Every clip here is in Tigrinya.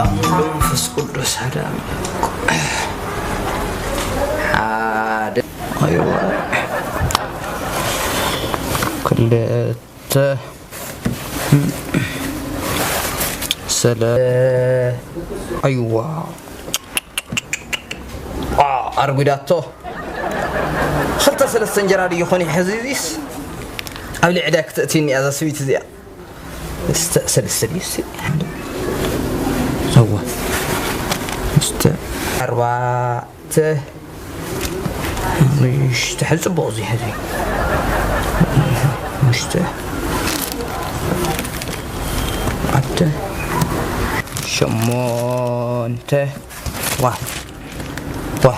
ኣብ መንፈስ ቅዱስ ሓደ ኣምላኽ። ሓደ። ኣይዋ። ክልተ። ሰለ-፣ ኣይዋ። ዋ፣ ኣርጉዳቶ። ክልተ ሰለስተ እንጀራ ድዩ ኾን ይሕዚ እዚስ? ኣብ ልዕዳ ክትእትይኒ እያ እዛ ስዊት እዚኣ። እስተ-፣ ሰለስተ ድዩ እስቲ? ሰዋ። እስተ-፣ ኣርባዕተ። ሽተ ሕዚ ጽቡቕ እዚ ሕዚ። ሽተ። ኣተ። ሸሞንተ። ዋ። ዋ።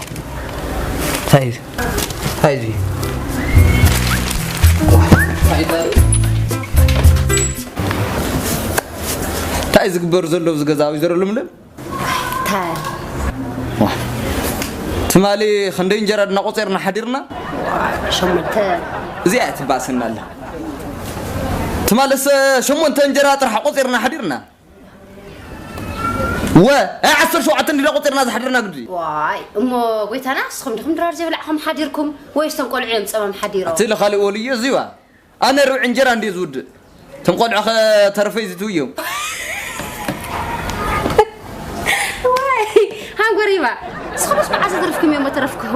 እንታይ እዩ? እንታይ እዩ? ዋ። እንታይ እዩ ዝግበር ዘሎ ኣብዚ ገዛ? ወይዘሮ ለምለም? እንታይ? ዋ። ትማሊ ክንደይ እንጀራ ድና ቆጺርና ሓዲርና? ዋ፣ ሸሞንተ። እዚኣ እያ ትባእሰና ኣላ። ትማልስ ሸሞንተ እንጀራ ጥራሕ ቆጺርና ሓዲርና። ወ፣ ኣይ፣ ዓሰርተ ሸውዓተ እንዲና ቆጺርና ዝሓደርና ግዲ። ዋይ፣ እሞ ጎይታና፣ ንስኹም ዲኹም ድራር ዘይበላዕኹም ሓዲርኩም? ወይስ እቶም ቆልዑ እዮም ጸማም ሓዲሮም? እቲ ለኻሊእ ወልዮ እዚዋ። ኣነ ርብዒ እንጀራ እንድየ ዝውድእ። እቶም ቆልዑ ኸ ተረፈይ ዝትውዮም። ዋይ፣ ሃንጎሪባ፣ ንስኹምስ መዓስ ኣትሪፍኩም እዮም ተረፍክዎ?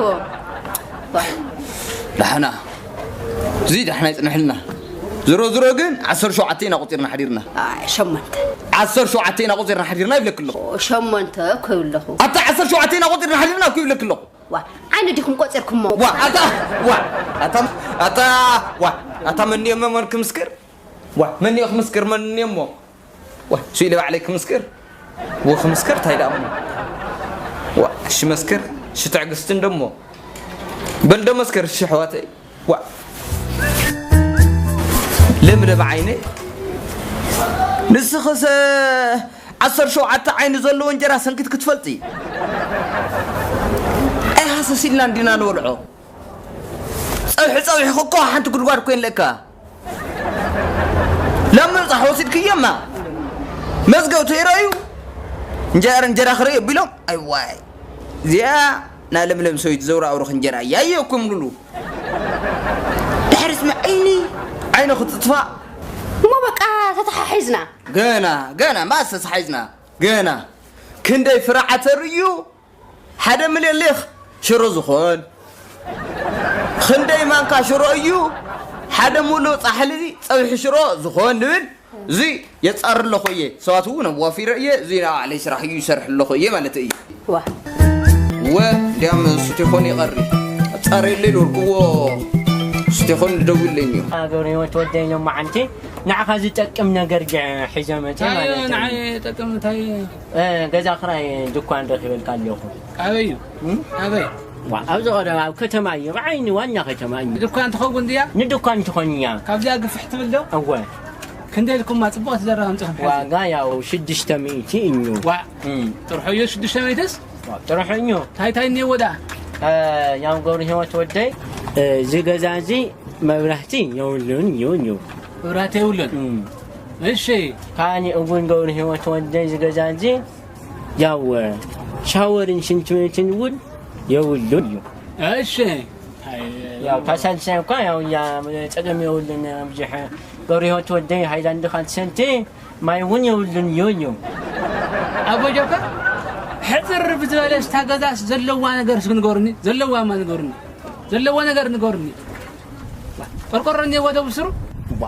ዋይ። ደሓና። እዚ ደሓና ይጽንሕልና። ዝሮ ዝሮ ግን ዓሰርተ ሸውዓተ ኢና ቆጺርና ሓዲርና። ኣይ፣ ሸሞንተ። ዓሰርተ ሸውዓተ ኢና ቆጺርና ሓዲርና ይብለኪ ኣለኹ። ኦ፣ ሸሞንተ እኮ ይብለኹ። ኣታ ዓሰርተ ሸውዓተ ኢና ቆጺርና ሓዲርና እኮ ይብለኪ ኣለኹ። ዋ፣ ዓይኒ ዲኹም ቆጺርኩሞ? ዋ፣ ኣታ፣ ዋ፣ ኣታ፣ ኣታ፣ ዋ፣ ኣታ መን እሞ መን ክምስክር? ዋ፣ መን እዮ ክምስክር? መን እሞ? ዋ፣ ስኢለ ባዕለይ ክምስክር? ዎ ክምስክር? ታይ ደኣ እሞ? ዋ፣ እሺ መስክር፣ እሺ ትዕግስቲ እንደሞ። በል ዶ መስክር፣ እሺ ኣሕዋተይ። ዋ። ለምለም ዓይነይ፣ ንስኽሰ ዓሰርተ ሸውዓተ ዓይኒ ዘለዎ እንጀራ ሰንኪት ክትፈልጢ? ኣይሃሰስ ኢልና እንዲና ንበልዖ። ጸብሒ ጸብሒኺ እኮ ሓንቲ ጉድጓድ ኮይንለካ። ላም ምብጻሕ ወሲድክዮማ። መዝገብ ተይረዩ፣ እንጀራ፣ እንጀራ ክርኢ ኣቢሎም፣ ኣይዋይ። እዚኣ ናይ ለምለም ሰበይቲ ዘውራውርኽ እንጀራ እያ እየ እኮ ምሉሉ። ድሕሪስ መ-፣ ዓይኒ፣ ዓይኒ ክትጥፋእ። እሞ በቃ ተተሓሒዝና። ገና፣ ገና፣ ማስ ተተሓሒዝና። ገና። ክንደይ ፍረ ዓተር እዩ፣ ሓደ ሚልዮን ሊኽ ሽሮ ዝኾን። ክንደይ ማንካ ሽሮ እዩ፣ ሓደ ሙሉእ ጻሕሊ ጸብሒ ሽሮ ዝኾን ንብል። እዚ የጻሪ ኣለኹ እየ። ሰባት እውን ኣዋፊረ እየ። እዚ ናይ ባዕለይ ስራሕ እዩ፣ ይሰርሕ ኣለኹ እየ ማለት እዩ። ዋ። ወ፣ እንዲያም ስቴፎን ይቐሪ። ኣጻርየለይ ልወልክዎ ስቴፎን ደውለኝ እዩ። ገብረ ህይወት ወደይ ሎማዓንቲ ንዓኻ ዝጠቅም ነገር ገ-፣ ሒዘ መጸ እንታይ ማለት እዩ። ንዓይ ጠቅም እንታይ? እ፣ ገዛ ክራይ ድኳን ረኺበልካ ኣለኹ። ኣበይ እዩ? እም? ኣበይ? ዋ፣ ኣብዚ ቀረባ ኣብ ከተማ እዩ። ብዓይኒ ዋና ከተማ እዩ። ድኳን ትኸውን ድያ? ንድኳን ትኾን እያ። ካብዚኣ ግፍሕ ትብል ዶ? እወ። ክንደይ ኢልኩማ ጽቡቕ ትዘረብ ኣምጽኹም ሕጂ? ዋጋ ያው ሽዱሽተ ሚእቲ እዩ። ዋ፣ እም። ጥርሑ እዩ ሽዱሽተ ሚእትስ? ዋ፣ ጥርሑ እዩ። ታይ ታይ እኒአዎ ደኣ? እ፣ ያው ገብረ ህይወት ወደይ፣ እ፣ እዚ ገዛ እዚ መብራህቲ የብሉን እዩ፣ እዩ። መብራህቲ የብሉን? እም። እሺ። ካኒ እውን ገብረ ህይወት ወደይ እዚ ገዛ እዚ ያው ሻወርን ሽንት ቤትን እውን የብሉን እዩ። እሺ። ያው ታሳልሳይ እኳ ያው ያ ጸገም የብሉን ብዙሕ ገብረ ህይወት ወደይ ሃይላንድ ካልሰንቲ ማይ እውን የብሉን እዩ እዩ። ኣቦ ጆከር፣ ሕጽር ብዝበለ ስታ ገዛስ ዘለዋ ነገር እስኪ ንገሩኒ። ዘለዋ ማ ንገሩኒ። ዘለዎ ነገር ንገሩኒ። ቆርቆሮ እኒአዎ ዶ ብስሩ? ዋ፣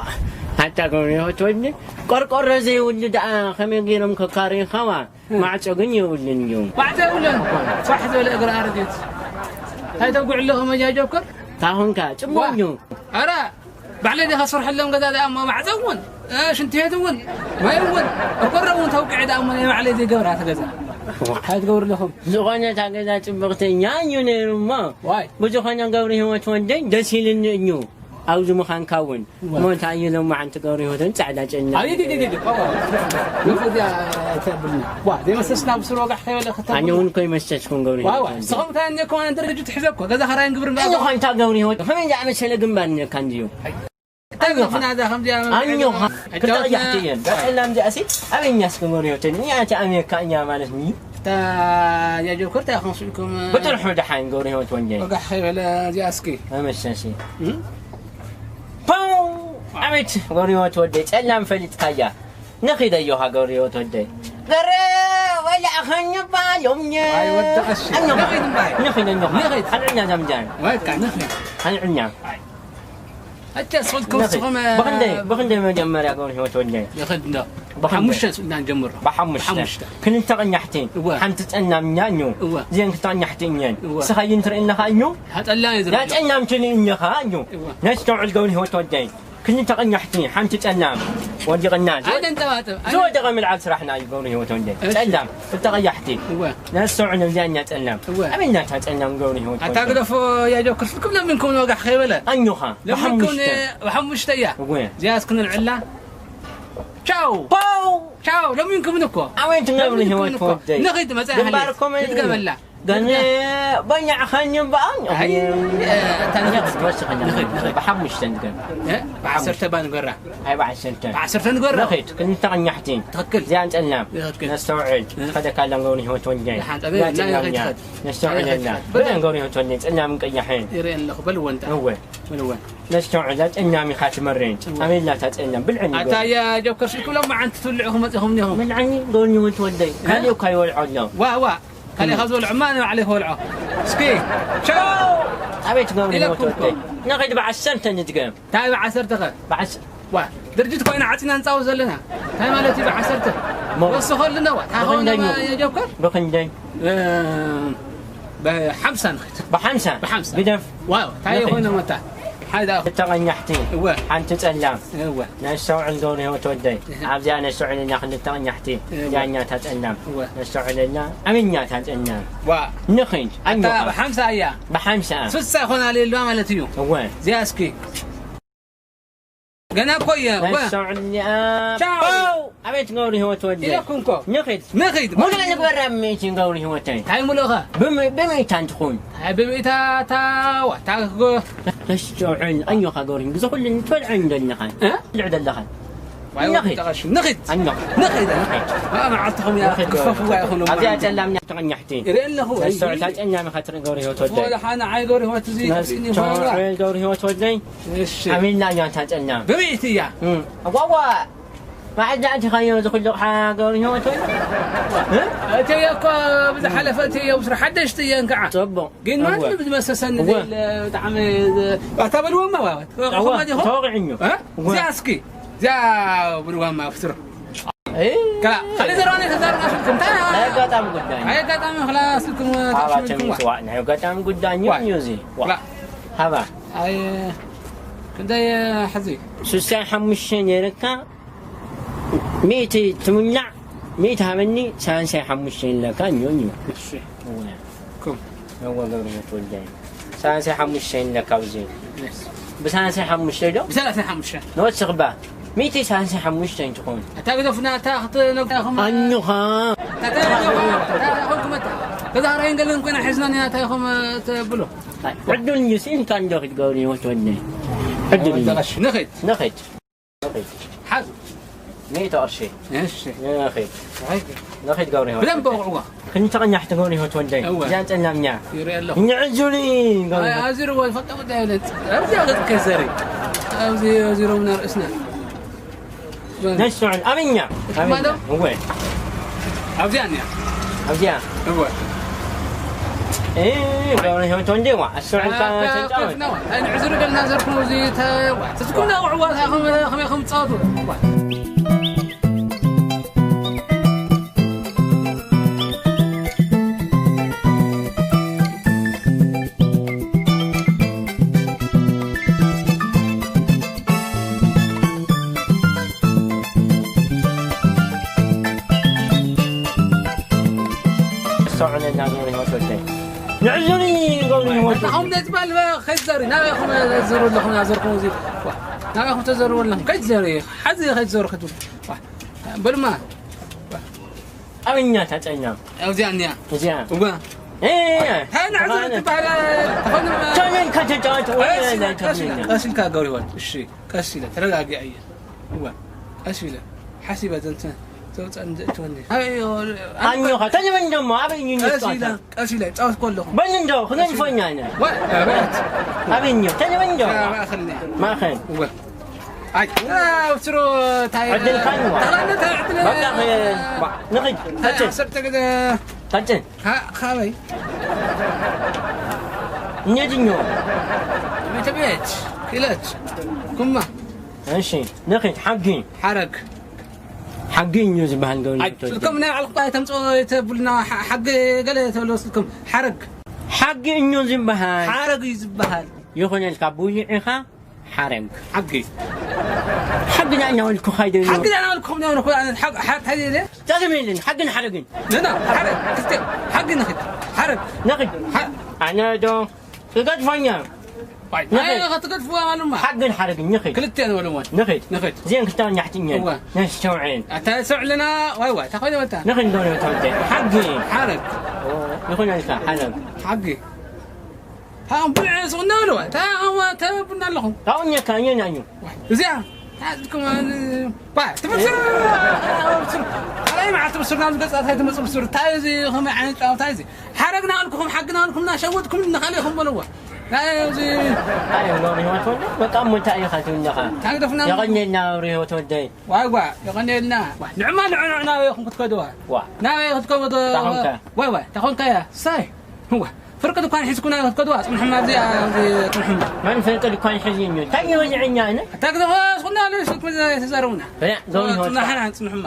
ኣታ ገብረ ህይወት ወደይ፣ ቆርቆሮ ዘይብሉ ደኣ ከመይ ገይሮም ከካርዩኻዋ? ማዕጾ ግን የብሉን እዩ። ማዕጾ የብሉን? ፋሕ ዝበለ እግሪ ኣረጊት። እንታይ ተጉዕ ኣለኹ መጃ ጆከር? ታኹንካ፣ ጽቡቕ ዋ። እዩ። ኣረ፣ ባዕለይ ዲኻ ስርሐሎም ገዛ ደኣ እሞ ማዕጾ እውን፣ እ፣ ሽንቲ ቤት እውን፣ ማይ እውን፣ ቆርቆሮ እውን ተውቅዐ ደኣ እሞ ናይ ባዕለይ ዘይገብራ እታ ገዛ። እንታይ ትገብሩ ኣለኹም? ዝኾነ እታ ገዛ ጽብቕቲ እያ እዩ ነይሩ እሞ። ዋይ። ብዝኾነ ገብረ ህይወት ወደይ ደስ ኢልኒ እዩ። ኣብዚ ምዃንካ እውን። ዋ። እሞ እንታይ እዩ ሎማዓንቲ ገብረ ህይወትን ጻዕዳ ጨና? ኣይ፣ ዲ፣ ዲ፣ ዲ፣ ዲ፣ ዋ፣ ዋ። እዚኣ ተብልና። ዋ፣ ዘይመሰስና ብስሩ ወጋሕ ከይበለ ከተብሉ። ኣነ እውን እኮ ይመሰስኩም ገብረ ዋ፣ ዋ። ህይወት ወደይ። ንስኹም እንታይ እኒአኩም ኣነ ድርጅት ሒዘ እኮ፣ ገዛ ኸራይን ግብርን ኣነ እኮ እንታይ ገብረ ህይወት፣ ከመይ ዝኣመሰለ ግንባር እኒአካ እንድዩ? ኣጆኻ። ፍናዳ ከምዚኣ ኣጆኻ። ክልተ ቀያሕቲ እየን። እዛ ጸላም እዚኣሲ ኣበኛ እስኪ ገብረ ህይወት ወደይ። እኛ እቲ ኣሜሪካ እኛ ማለት ኒ። እታ ያጆከር እንታይ ኢኹም ስኢልኩም? ብጥርሑ ደሓን ገብረ ህይወት ወደይ። ወጋሕ ከይበለ እዚኣ እስኪ። መመሸሺ። እም? ፓው! ኣቤት ገብረ ህይወት ወደይ። ጸላም ፈሊጥካያ። ንኺድ ኣጆኻ ገብረ ህይወት ወደይ። ገረ ወላእኸኒ ባሎም ኘ። ኣይ ወዲ ቀሺ። ኣጆኻ። ንኺድ እምበይ። ንኺድ ኣጆኻ። ንኺድ። ኣልዕኛ ዛምጃን። በቃ ንኺድ። ኣልዕኛ። ኣይ። ኣቸስ ወልኩም ንኺድ። ስኹም፣ ብኽንደይ፣ ብኽንደይ መጀመርያ ገብረ ህይወት ወደይ? ንኺድ እንዶ። ብኽንደይ? ብሓሙሽተ ስእልና ንጀምሮ። ብሓሙሽተ። ብሓሙሽተ። ክልተ ቀኛሕቲ፣ እወ። ሓንቲ ጸላምኛ እዩ። እወ። እዚአን ክልተ ቀኛሕቲ እየን። እወ። ስኻ እዩ እንትርኢ ኣለኻ እዩ? ሃጠላ እዩ ዝረአ። ያ ጸላም ትርኢ እኒኻ እዩ። እወ። ነስተውዕል ገብረ ህይወት ወደይ። ክልተ ቀኛሕቲ፣ ሓንቲ ጸላም። ወዲቕና። ኣይተንጠባጥብ። ዝወደቐ ምልዓል ስራሕና እዩ ገብረ ህይወት ወደይ። እሺ። ጸላም፣ ክልተ ቀያሕቲ። እወ። ነስተውዕል እዚኣ እኛ ጸላም። እወ። ኣበይ ናታ ጸላም ገብረ ህይወት ኣታ ወደይ? ግደፎ ያጆከር ስልኩም ለሚንኩም ንወጋሕ ከይበለ። ኣጆኻ፣ ለሚንኩም ብሓሙሽተ። ብሓሙሽተ እያ። እወ። እዚኣ እስኪ ንልዕላ። ቻው። ፓው! ቻው፣ ለሚንኩም እኮ። ኣበይ ትነብሩ ለሚንኩም ህይወት እኮ። ወደይ? ንኺድ መጻኢ ግንባርኩም ሃሌት። እዩ። ይድገመላ። ገነ ይድገም። በኛ ኸኝ በኣን። ኣይ፣ እ፣ እታ ንኺድ። ትወስኸና። ንኺድ፣ ንኺድ። ብሓሙሽተ ንገር። እ? ብዓሰርተ ባ ንገራ። ኣይ፣ ብዓሰርተ። ብዓሰርተ ንገራ። ንኺድ፣ ክልተ ቀኛሕቲ። ትኽክል። እዚኣን ጸላም። ትኽክል። ነስተውዕል። እ? ትኸደካ ኣላ ገብረ ህይወት ወደይ። ደሓን፣ ጠበ፣ እዛ ናይ ጸላም ንኺድ እያ። ትኸድ። ነስተውዕል ናይ ኣላ። ንኺድ ትኸድ። በል ገብረ ህይወት ወደይ፣ ጸላም ቀያሕን። ይርእየን ኣለኹ። በልዎ እንታ። እወ። በልዎ። ነስተውዕል፣ እዛ ጸላም ኢኻ ትመርጽ። እወ። ኣበይ ኣላ እታ ጸላም? ብልዕኒ ኣታ ገብረ። ያ ጆከር ስልኩ ሎም መዓንቲ ትብልዑኹም መጺኹም እኒኹም። ብልዕኒ ገብረ ህይወት ወደይ። እ? ካልእ እኳ ይበልዖ ኣሎ። ዋ፣ ዋ። ካልእ ካብ ዝበልዖ እማ ንባዕለይ ክበልዖ። እስኪ፣ ቻው! ኣቤት ገብረ ኢለኩም ህይወት ወደይ። እኮ። ንኺድ ብዓሰርተ ንድገም። እንታይ ብዓሰርተ ኸ? ብዓስ-፣ ዋ፣ ድርጅት ኮይና ዓጺና ንጻወት ዘለና። እንታይ ማለት እዩ ብዓሰርተ? ሞ-፣ ወስኸሉ ነዋ። እንታይ ብኽንደይ ኾነ እዩ? የጀብከር? ብኽንደይ? እ፣ ብሓምሳ ንኺድ። ብሓምሳ? ብሓምሳ። ግደፍ። ዋው፣ እንታይ ንኺድ። ይኾነ መታ? ሓይዳ። ክልተ ቀኛሕቲ፣ እወ። ሓንቲ ጸላም። እወ። ነስተውዕል ገብረ ህይወት ወደይ። እህ። ኣብዚኣ ነስተውዕልና ክልተ ቀኛሕቲ፣ እወ። ዳኛ እታ ጸላም። እወ። ነስተውዕልና ኣበኛ እታ ጸላም። ዋ። ንኺድ፣ ኣታ ኣጆኻ። ብሓምሳ እያ። ብሓምሳ። ስሳ ይኾና ኣለዋ ማለት እዩ። እወ። እዚኣ እስኪ። ገና እኮ እየ፣ እወ። ነስተውዕልና። ቻው። ኣቤት ገብረ ህይወት ወደይ። ኢለኩም እኮ። ንኺድ። ንኺድ። ሙሉእ ንግበራ ሚእቲ ገብረ ህይወተይ። እንታይ ሙሉእኻ? ብም-፣ ብሚእታ እንትኹን። ኣይ፣ ብሚእታ እታ፣ ዋ፣ እታ ጎ-፣ ነስተውዕል፣ ኣጆኻ ገብረ ህይወት። እዚ ኩሉ እንትበልዐ እንደለኻ። እ? ትልዕ ዘለኻ። ዋይ፣ ንኺድ። ወጣሽ፣ ንኺድ። ኣጆኻ። ንኺድ። ንኺድ። ኣ፣ መዓልትኹም እያ፣ ንኺድ ክትኸፍዋ ገብረ። ኢኹም ኣብዚኣ ማለት። ጸላም እያ፣ ተቐኛሕቲ። ይርኢ ኣለኹ። ነስተውዕል፣ እታ ጸላም ኢኻ ትርኢ ገብረ ህይወት ወደይ። ወላ ሓና ዓይ ገብረ ህይወት እዚ ነስተውዕል፣ ገብረ ህይወት ወደይ። እሺ። ኣሜን፣ እያ እታ ጸላም። ብሚእቲ እያ። እም። ኣዋዋ። መዓዝ ኣእቲኻዮ እዚ ኩሉ ኣቕሓ ገብረ ህይወት ወይ? እ? እተየ እኮ ብዝሓለፈ እተየ ብስሩ ሓደሽቲ እየን ከዓ። ጽቡቕ። ግን እወ። ማንም ዝመሰሰኒ እወ። ዘይለ ብጣዕሚ ዝ-፣ ኣታ በልዎማ ባባት። እወ፣ ከማ ዲኹም? ተወቒዕኒ። እ? እወ። እዚኣ እስኪ፣ እዚኣ በልዎማ ብስሩ። እይ። ከላ፣ ካልእ ዘረባ ናይ ተዛረብና ስልኩም፣ እንታይ? ናይ ኣጋጣሚ ጉዳይ። ናይ ኣጋጣሚ፣ ከላ ስልኩም ኣባተ ተሽሚልኩምዋ። ምጽዋዕ፣ ናይ ኣጋጣሚ ጉዳይ እዩ፣ ዋይ። እዩ እዚ። ዋ። ከላ። ሃባ። ኣይ፣ ክንደይ ሕዚ? ስሳይ ሓሙሽተ ነይርካ፣ ሚእቲ ትምናዕ፣ ሚእቲ ሃበኒ፣ ሰላሳ ሓሙሽተ ይለካ፣ ኞ፣ ኞ። እሺ። እወ። ኩም። እወ፣ ገብረ ህይወት ወልዳይ። ሰላሳ ሓሙሽተ ይለካ፣ ኣብዚ። የስ። ብሰላሳ ሓሙሽተ ዶ? ብሰላሳ ሓሙሽተ። ንወስኽ ባ። ሚእቲ ሰላሳ ሓሙሽተ እንትኾን። ኣታ ግደፉና፣ ኣታ ክትነግሩ ኢኹም። ኣኞኻ። ኣታ ግደፉና፣ ኣታ ኢኹም ክመታ። ተዛራይን ገለን ኮይና ሒዝና፣ ኣታ ኢኹም ትብሉ። ዕድል እዩ፣ ሲንካ እንዶ ክትገብሩ ይወስወኒ። ዕድል እዩ። ንኸይድ። ንኸይድ። ሓዝ። ሚእቲ ቅርሺ። እሺ። ንኺድ። ንኺድ ገብረ ህይወት። ብደንብ ኣውቅዕዋ። ክንተ ቀኛሕ ትገብሩ ህይወት ወልደይ። እወ። እዚኣ ጸላምኛ። ይርኢ ኣለኹ። ንዕዙሪ ገብረ ኣይ፣ ህይወት። ኣዚርዎ ዝፈልጦ ጉዳይ የለን። ኣብዚ ኣገጽ ከይዘሪ። ኣብዚ ኣዚሮምና ርእስና። ነስዑን ኣበኛ። እትማዶ? ኣበኛ። እወ። ኣብዚኣ እኒኣ። ኣብዚኣ። እወ። እ፣ ገብረ ህይወት ወልደይ ዋ። ኣስዑን ኣታ ካ-፣ ተጫወት። ከፍና ዋ። ኣይ፣ ንዕዙሪ ገልና ዘርኩም እዚ ተ-፣ ዋ። ትስኩም ና ውዕዋ፣ ታ ኸም-፣ ኸመይ ከም ትጻወቱ። ዋ። ኣስተውዕለና ገብረ ህይወት ወደይ። ንዕዙሪ ገብረ ህይወት ወደይ። ኣታኹም ዘይትባል ከይትዘሪ፣ ናበይኹም ተዘሩ ኣለኹም? ናዘርኩም እዚ። ዋ፣ ናበይኹም ተዘሩ ኣለኹም? ከይትዘሪ፣ ሓዚ ከይትዘሩ ክትብል። ዋ፣ በልማ። ኣበኛ ታጨኛ። ኣብዚኣ እኒኣ። እዚኣ። እዋ። እ፣ ሃና፣ ተኾነ። ትበሃል፣ ተኾነ። ቶኒን ከተጫወት ወይ እሺ፣ ናይ ቀስ ኢለ፣ ቶኒን። ቀስ ኢልካ ገብረ ህይወት። እሺ፣ ቀስ ኢለ፣ ተረጋጊዐ እየ። እወ፣ ቀስ ኢለ፣ ሓሲበ ዘንተ፣ ዘውፅኣን ዘእትወኒ። ኣዮ፣ ኣኞኻ፣ ተለመን ደሞ፣ ኣበይ እዩ ቀስ ኢለ፣ ይጫወታ? ቀስ ኢለ፣ ጫወት ከለኹ። በል እንዶ፣ ክገድፎኛ እነ። ወ-፣ ኣቤት። ኣበይ እዮ? ተለመን ደሞ። ያ፣ ማእኸል እያ። ማእኸል። እወ። ኣይ፣ ዋ፣ ብስሩ፣ ታይ፣ ዕድል ካን ዋ። ተራነ፣ ታይ፣ ዕድል። በቃ፣ ኸ-፣ ዋ፣ ንኽድ። ታይ፣ ቀጭን። ዓሰርተ ግዜ። ቀጭን። ካ-፣ ካበይ? እነድኞ። ቤተ ቤት፣ ክእለት፣ ኩማ። እሺ፣ ንኺድ፣ ሓጊ። ሓረግ። ሓጊ እኞ ዝበሃል ገበን ኣይ፣ ተወልደ። ስልኩም ናይ ባዕልኹም ታይ ተምጽኦ የተብልና፣ ሓ-፣ ሓጊ ገለ ተብሎ ስልኩም። ሓረግ። ሓጊ እኞ ዝበሃል። ሓረግ እዩ ዝበሃል። ይኹነልካ፣ ቡይዒኻ ሓረግ። ሓጊ። ሓጊ ዳኛ ወልኩ ኻይደ። ሓጊ ዳኛ ወልኩ ኹም ዳኛ ወልኩ፣ ኣነ ሓግ-፣ ሓ-፣ እንታይ ኢለ? ጸገም የለን፣ ሓግን ሓረግን። ና፣ ና፣ ሓረግ፣ ክልተ፣ ሓጊ ንኺድ፣ ሓረግ። ንኺድ። ሓ-፣ ኣነ ዶ ክገድፎኛ? ዋይ፣ ንኺድ። ኣነ ኸትገድፍዋ ማለማ። ሓግን ሓረግን፣ ንኺድ። ክልተ ንበልዎ። ንኺድ። ንኺድ። እዚአን ክልተ ናሕትኛን። እዋ። ነስተውዕል። ኣታ ሰውዕልና፣ ዋይ፣ ዋይ፣ እንታይ ኮይነ መታ? ንኺድ ዶ ተወልደ። ሓጊ። ሓረግ። ይኹነልካ፣ ሓረግ። ሓጊ። ታም ብልዕ ስቕ እናበሉ፣ ታ ኣዋ ተቡና ኣለኹም። ታው እኛ ካኘ ናኙ። እዚኣ፣ ታ ዝኩም፣ ባ፣ ትብስር፣ ትብስር። ኣላይ መዓት ትብስር፣ ናብ ገጻ ታይ ትመጽእ ብስር። ታይ እዚ፣ ኸመይ ዓይነት ጨዋታ እዚ? ሓረግና ኣልኩኹም፣ ሓግና ኣልኩምና፣ ሸወድኩም፣ ንኻልእኹም በልዋ። ናይ እዚ ኣይ፣ ኖር ህይወት ወልደ፣ በቃ፣ እሞ እንታይ ኢኻ ትብል ኣለኻ? ታግደፍና። የቐንየልና፣ ኖር ህይወት ወልደ። ዋይ፣ ዋ፣ የቐንየልና። ዋ፣ ንዕማ፣ ንዑ፣ ንዑ፣ ናበይ ኢኹም ክትከድዋ? ዋ። ናበይ ክትከዱ? ታኾንካ። ዋይ፣ ዋይ፣ ታኾንካ እያ። ሳይ። ዋ። ፍርቂ ድኳን ሒዝኩና ክትከዱ ኣጽንሑና፣ ኣብዚ፣ ኣብዚ ኣጽንሑና። መን ፍርቂ ድኳን ሒዙ እዩ? እንታይ ይወልዐኛ ኣነ? ኣታ ክትኸስኩና፣ ስልኩም ተዛረቡና። በላ፣ ዞም ይወጣ። ጽናሕና፣ ጽንሑማ።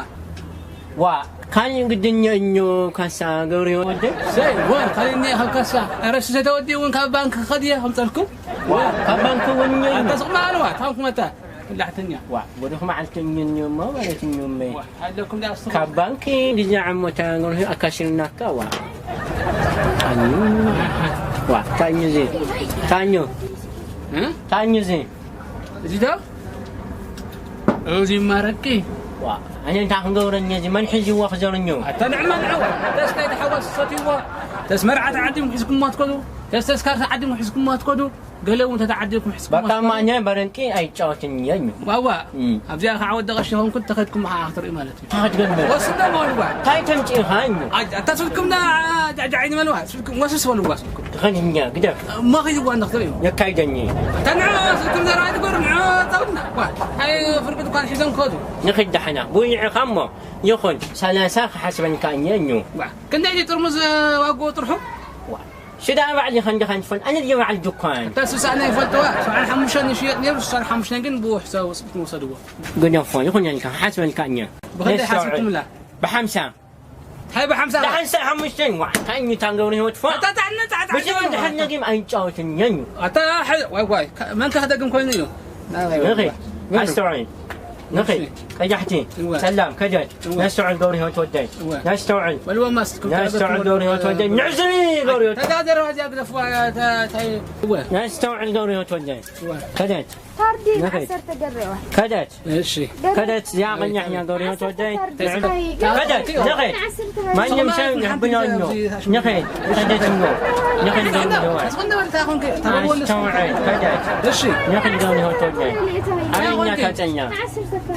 ዋ፣ ካን ግድኛ እኞ ካሳ ገብረ ህይወት ወደ? ሰይ፣ ዋ፣ ካልእኒ ካብ ካሳ። ኧረ፣ ስሰ ተወዲኡ እውን ካብ ባንክ ክኸድ እየ፣ ከምጸልኩም። ዋ፣ ካብ ባንክ እውን እዮ። ኣታ ስቕ ማለዋ፣ ታንኩ መታ። ብላሕተኛ። ዋ፣ ወደ ኹም ዓልተኛ እሞ ማለት እዮ እመ። ዋ፣ ኣለኩም ዳ ኣስቱ። ካብ ባንክ ግዜ ዓሞታ ገብረ ኣካሽልናካ፣ ዋ። ኣዩ። ኣሃ። ዋ፣ ታኙ ዜ። ታኙ። እ? ታኙ ዜ። እዚ ዶ? እዚ ማረቂ። ዋ፣ ኣነ እንታይ ክንገብረኒ እዚ መን ሒዝዎ ክዘርኞ? ኣታ ንዕማ ንዕዋ። ተስታይ ተሓዋስ ሰትይዎ። ተስ መርዓ ተዓዲም ሒዝኩሞ ትከዱ። ተስ ተስካር ተዓዲም ሒዝኩሞ ትከዱ። ገለ እውን ተተዓዲልኩም ሒዝኩሞ በቃ ትከዱ። ማኛ በረንቂ ኣይጫወትን እየ። ዋዋ። እም። ኣብዚኣ ከዓ ወዲ ቀሺ ኾንኩ ተኸድኩም ከዓ ክትርኢ ማለት እዩ። እንታይ ክትገብር? ወስዶ በልዋ። እንታይ ተምጪኻ እዩ? ኣይ፣ ኣታ ስልኩም ዳ ጃዕጃዕ ይበልዋ። ስልኩም ወስስ በልዋ ስልኩም። ትኸድኛ ግደፍ። እሞ ኺድዋ እንዳ ክትርእዩ። የካይደኒ። ተንዓ ስልኩም ዘርባ ትገብሩ፣ ንዓ ጸውና። ዋ፣ ኣይ፣ ፍርቂ ድኳን ሒዞም ክኸዱ። ንኺድ ዳሕና። ቡይዕኻ እሞ ይኹን፣ ሰላሳ ክሓስበንካ እየ እዩ። ዋ፣ ክንደይ ጥርሙዝ ዋግኡ ጥርሑ? ዋ፣ ሽዳ ባዕሊ ኸንዲ ኸንትፈን፣ ኣነ ድየ ባዕል ድኳን። እታ ስሳና ይፈልጥዋ፣ ሰብዓን ሓሙሽተን ይሽየጥ ነይሩ፣ ስሳን ሓሙሽተን ግን ብውሕ ሰብ ውስጥ ክንወሰድዎ። ግደፎ፣ ይኹነልካ፣ ክሓስበልካ እየ። ብኸንደይ ነስተውዕል። ሓሲብኩምላ? ብሓምሳ። እንታይ ብሓምሳ? ብሓምሳ ሓሙሽተን፣ ዋ፣ እንታይ እዩ ታንገብሩ ህይወት ፎ? ኣታ፣ ኣታ፣ ኣታ፣ ኣታ፣ ብሽም ኣታ፣ ድሓን ነጊም ኣይጫወትን እየ እዩ። ኣታ፣ ሐ-፣ ዋይ፣ ዋይ፣ ከ-፣ መን ከ-፣ ከደግም ኮይኑ እዩ? ናበይ ንኺድ፣ ወልዋ? ኣስተውዕል። ንኺድ፣ እሺ። ቀያሕቲ፣ እወ። ጸላም፣ ከደድ፣ እወ። ነስተውዕል ገብሩ ህይወት ወደይ። እወ። ነስተውዕል። በልዎ ማስኩም ነስተውዕል ገብሩ ህይወት ወደይ። ንዕዝሪ ገብሩ ህይወት። ተጋደረ ዋዚያ ግደፍዋ፣ ታ-፣ ታይ-፣ እወ። ነስተውዕል ገብሩ ህይወት ወደይ። እወ። ከደድ። ታርዲ ንኺድ። ዓሰርተ ገረዋ። ከደድ። እሺ። ከደድ፣ እዚኣ ቀኛሕኛ ገብሩ ህይወት ወደይ። ዓሰርተ ታርዲ ንዕዝሪ። ስታይ። ከደድ፣ ንኺድ። ዓሰርተ ማንም ሰብ ንሕብኖ እኞ። ንኺድ፣ ከደት እኞ። ንኺድ እኞ። ኣስተውዕል፣ ከደት። እሺ። ንኺድ እኞ፣ ንኺድ እኞ። ኣበኛ ታጸኛ።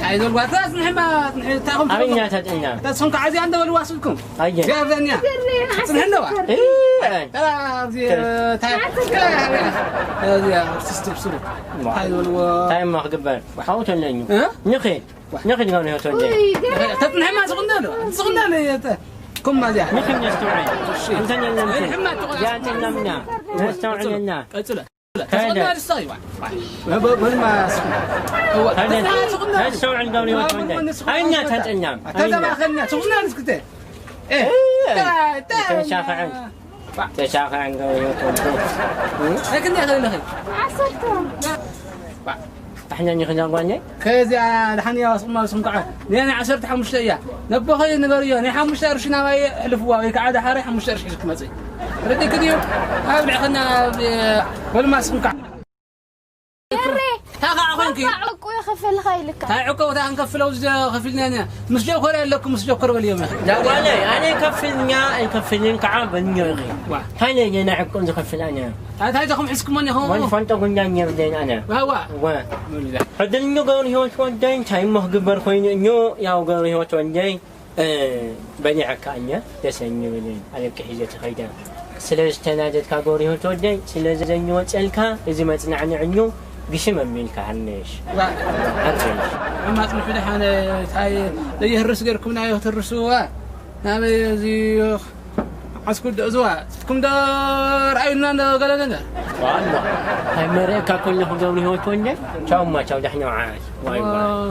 ኣይ፣ ዘልጓታ፣ ጽንሕማ፣ ጽንሒ፣ ታኹም ኣበኛ ታጸኛ። ታስኹም ከዓዚያ እንደ በልዋ ስልኩም። ኣየ። ዚያ ዘኛ። ጽንሒ እንደዋ። እ፣ ተራ፣ ኣብዚ፣ ታይ፣ ታይ፣ ኣብዚ፣ ኣርቲስት ብስሩ። ዋ። ታይ በልዎ። ታይማ ክግበር። ሓውተለኝ። እ? ንኺድ። ንኺድ ገብረ ህይወት ወልደ። ውይ፣ ገና ተጽንሕማ ስቕ እንዳለ፣ ስቕ እንዳለ የተ-፣ ኩማ እዚኣ። ንኺድ ነስተውዕል። እሺ። እንተን የለን። ሕማ ትኾና። ያ እንተን ለምና። ነስተውዕልና። ቀጽለ። ከደ። ተጽንሕና ንስኻ ይዋ። በ-፣ በ-፣ በልማ ስቕ። እዋ። ከደ። ተጽንሕና ስቕ እንዳለ። ነስተውዕል ገብረ ህይወት ወልደ። እዋ፣ በልማ ስቕ። ኣይና ተጸኛም። ኣይና። ተዘባኸልና፣ ስቕ እንዳለ እስክተ። እ፣ እ፣ ታ-፣ ታ-፣ ተሻኽዐን። ተሻኽዐን ገብረ ህይወት ወልደ። እ? ኣይ፣ ክንደይ ከለኺ? ዓሰርተ። ባ-፣ ታሕኛኝ ኸዛ ጓኘ? ከዚኣ ደሓን እያ፣ ስቕ ማለት ስም ከዓ። ንያ ናይ ዓሰርተ ሓሙሽተ እያ። ነቦኸ ንገርዮ፣ ናይ ሓሙሽተ ቅርሺ ናባይ ኣሕልፍዋ፣ ወይ ከዓ ደሓራይ ሓሙሽተ ቅርሺ ሒዙ ክመጽእ። ረዲእኪ ድዩ? ኣብ ልዕኸና፣ ኣብ፣ ወልማ ስም ከዓ። የሬ! ታኻ ኣኹ ዕቁ ይኸፈልካ ኢልካ። እንታይ ዕቁ፣ እንታይ ክንከፍለው፣ እዚ ከፊልና ኢና። ምስ ጆከር ኣለኩም፣ ምስ ጆከር በልዮም። ዳዋለይ ኣነ ከፍልኛ ኣይከፍልን ከዓ በልኛ። ዋ። እንታይ ለየና ዕቁን ዝኸፍል ኣነ? እንታይ ተኹም ሕዝኩሞ ኒኹም? ወን ፈንጠ ጉንዳን የብለይን ኣነ። ዋዋ። ወ ዕድልኞ ገብረ ህይወት ወደይ እንታይ እሞ ክግበር ኮይኑ እኞ? ያው ገብረ ህይወት ወደይ በሊዐካ እኛ ደሰኝ ብልን ኣለቂ ሒዘ ተኸይደ። ስለ ዝተናደድካ ገብረ ህይወት ወደይ ስለ ዘዘኝ ወፀልካ፣ እዚ መፅናዕንዕኙ ግሽም ኣሚልካ ሃነሽ። ሃነሽ። ኣማፅንሑ ደሓነ። እንታይ ዘይህርስ ገርኩም ናዮ ትርስዋ? ናበይ እዚ ዓስኩ ዶ እዝዋ? ትኩም ዶ ረኣዩና እንዶ ገለ ነገር? ዋላ ኣይመረእካ ኮለኹ ገብረ ህይወት ወደይ። ቻውማ ቻው ዳሕና ውዓል። ዋይ ዋይ።